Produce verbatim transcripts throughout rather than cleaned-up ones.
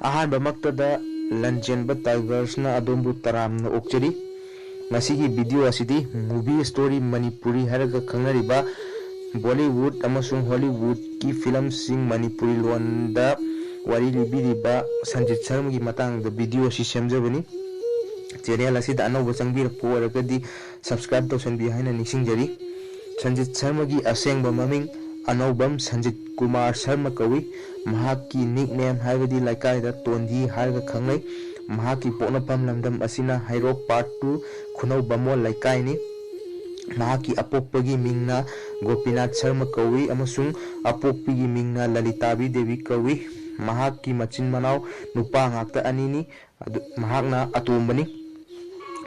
ꯑꯍꯥꯟꯕꯃꯛꯇꯗ ꯂꯟꯖꯦꯟꯕ ꯇꯥꯏꯒꯔꯁꯅ ꯑꯗꯣꯝꯕꯨ ꯇꯔꯥꯝꯅ ꯑꯣꯛꯆꯔꯤ꯫ ꯉꯁꯤꯒꯤ ꯚꯤꯗꯤꯑꯣ ꯑꯁꯤꯗꯤ movie story ꯃꯅꯤꯄꯨꯔꯤ ꯍꯥꯏꯔꯒ ꯈꯪꯅꯔꯤꯕ ꯕꯣꯂꯤꯋꯨꯗ ꯑꯃꯁꯨꯡ ꯍꯣꯂꯤꯋꯨꯗꯀꯤ ꯐꯤꯂꯝꯁꯤꯡ ꯃꯅꯤꯄꯨꯔꯤ ꯂꯣꯟꯗ ꯋꯥꯔꯤ ꯂꯤꯕꯤꯔꯤꯕ ꯁꯟꯖꯤꯠ ꯁꯔꯃꯒꯤ ꯃꯇꯥꯡꯗ ꯚꯤꯗꯤꯑꯣ ꯑꯁꯤ ꯁꯦꯝꯖꯕꯅꯤ꯫ ꯆꯦꯅꯦꯜ ꯑꯁꯤꯗ ꯑꯅꯧꯕ ꯆꯪꯕꯤꯔꯛꯄ ꯑꯣꯏꯔꯒꯗꯤ subscribe ꯇꯧꯁꯟꯕꯤꯌꯨ ꯍꯥꯏꯅ ꯅꯤꯡꯁꯤꯡꯖꯔꯤ꯫ ꯁꯟꯖꯤꯠ ꯁꯔꯃꯒꯤ ꯑꯁꯦꯡꯕ ꯃꯃꯤꯡ ꯑꯅꯧꯕꯝ ꯁꯟꯖꯤꯠ ꯀꯨꯃꯥꯔ ꯁꯔꯃ ꯀꯧꯏ꯫ ꯃꯍꯥꯛꯀꯤ nickname ꯍꯥꯏꯕꯗꯤ ꯂꯩꯀꯥꯏꯗ ꯇꯣꯟꯗꯤ ꯍꯥꯏꯔꯒ ꯈꯪꯅꯩ꯫ ꯃꯍꯥꯛꯀꯤ ꯄꯣꯛꯅꯐꯝ ꯂꯝꯗꯝ ꯑꯁꯤꯅ ꯍꯩꯔꯣꯛ Part two ꯈꯨꯅꯧ ꯕꯥꯃꯣꯟ ꯂꯩꯀꯥꯏꯅꯤ꯫ ꯃꯍꯥꯛꯀꯤ ꯑꯄꯣꯛꯄꯒꯤ ꯃꯤꯡꯅ ꯒꯣꯄꯤꯅꯥꯊ ꯁꯔꯃ ꯀꯧꯏ ꯑꯃꯁꯨꯡ ꯑꯄꯣꯛꯄꯤꯒꯤ ꯃꯤꯡꯅ ꯂꯂꯤꯇꯥꯕꯤ ꯗꯦꯕꯤ ꯀꯧꯏ꯫ ꯃꯍꯥꯛꯀꯤ ꯃꯆꯤꯟ ꯃꯅꯥꯎ ꯅꯨꯄꯥ ꯉꯥꯛꯇ ꯑꯅꯤꯅꯤ꯫ ꯑꯗꯨ ꯃꯍꯥꯛꯅ ꯑꯇꯣꯝꯕꯅꯤ꯫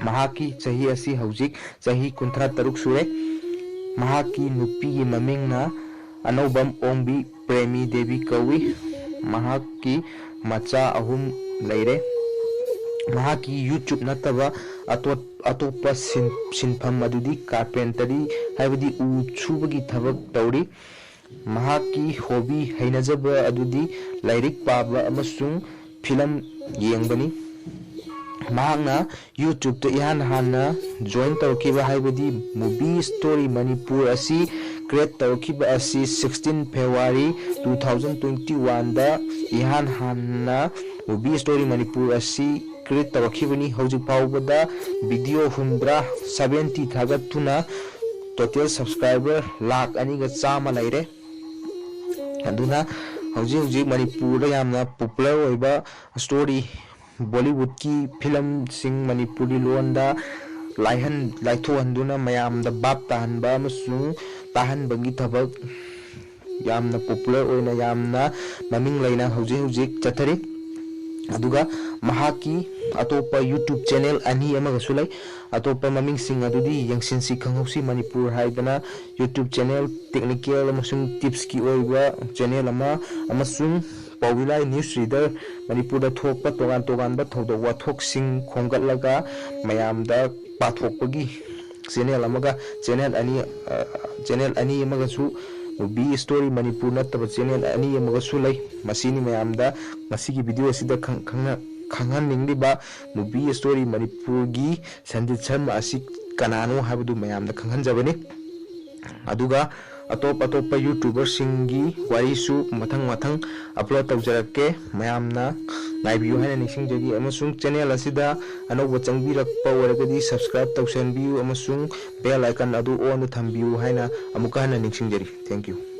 ꯃꯍꯥꯛꯀꯤ ꯆꯍꯤ ꯑꯁꯤ ꯍꯧꯖꯤꯛ ꯆꯍꯤ ꯀꯨꯟꯊ꯭ꯔꯥ ꯇꯔꯨꯛ ꯁꯨꯔꯦ꯫ ꯃꯍꯥꯛꯀꯤ ꯅꯨꯄꯤꯒꯤ ꯃꯃꯤꯡꯅ ꯑꯅꯧꯕꯝ ꯑꯣꯡꯕꯤ ꯄ꯭ꯔꯦꯃꯤ ꯗꯦꯕꯤ ꯀꯧꯏ꯫ ꯃꯍꯥꯛꯀꯤ ꯃꯆꯥ ꯑꯍꯨꯝ ꯂꯩꯔꯦ꯫ ꯃꯍꯥꯛꯀꯤ YouTube ꯅꯠꯇꯕ ꯑꯇꯣꯞ-, ꯑꯇꯣꯞꯄ ꯁꯤꯟ-, ꯁꯤꯟꯐꯝ ꯑꯗꯨꯗꯤ carpentry ꯍꯥꯏꯕꯗꯤ ꯎ ꯁꯨꯕꯒꯤ ꯊꯕꯛ ꯇꯧꯔꯤ꯫ ꯃꯍꯥꯛꯀꯤ hobby ꯍꯩꯅꯖꯕ ꯑꯗꯨꯗꯤ ꯂꯥꯏꯔꯤꯛ ꯄꯥꯕ ꯑꯃꯁꯨꯡ ꯐꯤꯂꯝ ꯌꯦꯡꯕꯅꯤ꯫ ꯃꯍꯥꯛꯅ YouTubeꯇ ꯏꯍꯥꯟ ꯍꯥꯟꯅ join ꯇꯧꯔꯛꯈꯤꯕ ꯍꯥꯏꯕꯗꯤ movie story ꯃꯅꯤꯄꯨꯔ ꯑꯁꯤ create ꯇꯧꯔꯛꯈꯤꯕ ꯑꯁꯤ sixteen February two thousand twenty oneꯗ ꯏꯍꯥꯟ ꯍꯥꯟꯅ movie story ꯃꯅꯤꯄꯨꯔ ꯑꯁꯤ create ꯇꯧꯔꯛꯈꯤꯕꯅꯤ꯫ ꯍꯧꯖꯤꯛ ꯐꯥꯎꯕꯗ video ꯍꯨꯝꯗ꯭ꯔꯥ seventy ꯊꯥꯒꯠꯇꯨꯅ total subscriber ꯂꯥꯈ ꯑꯅꯤꯒ ꯆꯥꯝꯃ ꯂꯩꯔꯦ꯫ ꯑꯗꯨꯅ ꯍꯧꯖꯤꯛ ꯍꯧꯖꯤꯛ ꯃꯅꯤꯄꯨꯔꯗ ꯌꯥꯝꯅ popular ꯑꯣꯏꯕ story, ꯕꯣꯂꯤꯋꯨꯗꯀꯤ ꯐꯤꯂꯝꯁꯤꯡ ꯃꯅꯤꯄꯨꯔꯤ ꯂꯣꯟꯗ ꯂꯥꯏꯍꯟ-, ꯂꯥꯏꯊꯣꯛꯍꯟꯗꯨꯅ ꯃꯌꯥꯝꯗ ꯚꯥꯞ ꯇꯥꯍꯟꯕ ꯑꯃꯁꯨꯡ ꯇꯥꯍꯟꯕꯒꯤ ꯊꯕꯛ ꯌꯥꯝꯅ popular ꯑꯣꯏꯅ ꯌꯥꯝꯅ ꯃꯃꯤꯡ ꯂꯩꯅ ꯍꯧꯖꯤꯛ ꯍꯧꯖꯤꯛ ꯆꯠꯊꯔꯤ꯫ ꯑꯗꯨꯒ ꯃꯍꯥꯛꯀꯤ ꯑꯇꯣꯞꯄ YouTube channel ꯑꯅꯤ ꯑꯃꯒꯁꯨ ꯂꯩ꯫ ꯑꯇꯣꯞꯄ ꯃꯃꯤꯡꯁꯤꯡ ꯑꯗꯨꯗꯤ ꯌꯦꯡꯁꯤꯟꯁꯤ ꯈꯪꯍꯧꯁꯤ ꯃꯅꯤꯄꯨꯔ ꯍꯥꯏꯗꯅ YouTube channel, technical ꯑꯃꯁꯨꯡ tipsꯀꯤ ꯑꯣꯏꯕ channel ꯑꯃ, ꯑꯃꯁꯨꯡ ꯄꯥꯎꯕꯤꯂꯥꯏ News Reader, ꯃꯅꯤꯄꯨꯔꯗ ꯊꯣꯛꯄ ꯇꯣꯉꯥꯟ ꯇꯣꯉꯥꯟꯕ ꯊꯧꯗꯣꯛ ꯋꯥꯊꯣꯛꯁꯤꯡ ꯈꯣꯝꯒꯠꯂꯒ ꯃꯌꯥꯝꯗ ꯄꯥꯊꯣꯛꯄꯒꯤ channel ꯑꯃꯒ, channel ꯑꯅꯤ, ꯑ, channel ꯑꯅꯤ ꯑꯃꯒꯁꯨ Movie Story Manipur ꯅꯠꯇꯕ channel ꯑꯅꯤ ꯑꯃꯒꯁꯨ ꯂꯩ꯫ ꯃꯁꯤꯅꯤ ꯃꯌꯥꯝꯗ ꯉꯁꯤꯒꯤ video ꯑꯁꯤꯗ ꯈꯪ-, ꯈꯪꯅ-, ꯈꯪꯍꯟꯅꯤꯡꯂꯤꯕ꯫ Movie Story ꯃꯅꯤꯄꯨꯔꯒꯤ ꯁꯟꯖꯤꯠ ꯁꯔꯃ ꯑꯁꯤ ꯀꯅꯥꯅꯣ ꯍꯥꯏꯕꯗꯨ ꯃꯌꯥꯝꯗ ꯈꯪꯍꯟꯖꯕꯅꯤ꯫ ꯑꯗꯨꯒ ꯑꯇꯣꯞ ꯑꯇꯣꯞꯄ YouTuberꯁꯤꯡꯒꯤ ꯋꯥꯔꯤꯁꯨ ꯃꯊꯪ ꯃꯊꯪ upload ꯇꯧꯖꯔꯛꯀꯦ꯫ ꯃꯌꯥꯝꯅ ꯉꯥꯏꯕꯤꯌꯨ ꯍꯥꯏꯅ ꯅꯤꯡꯁꯤꯡꯖꯔꯤ, ꯑꯃꯁꯨꯡ channel ꯑꯁꯤꯗ ꯑꯅꯧꯕ ꯆꯪꯕꯤꯔꯛꯄ ꯑꯣꯏꯔꯒꯗꯤ subscribe ꯇꯧꯁꯟꯕꯤꯌꯨ ꯑꯃꯁꯨꯡ bell icon ꯑꯗꯨ onꯗ ꯊꯝꯕꯤꯌꯨ ꯍꯥꯏꯅ ꯑꯃꯨꯛꯀ ꯍꯟꯅ ꯅꯤꯡꯁꯤꯡꯖꯔꯤ꯫ Thank you꯫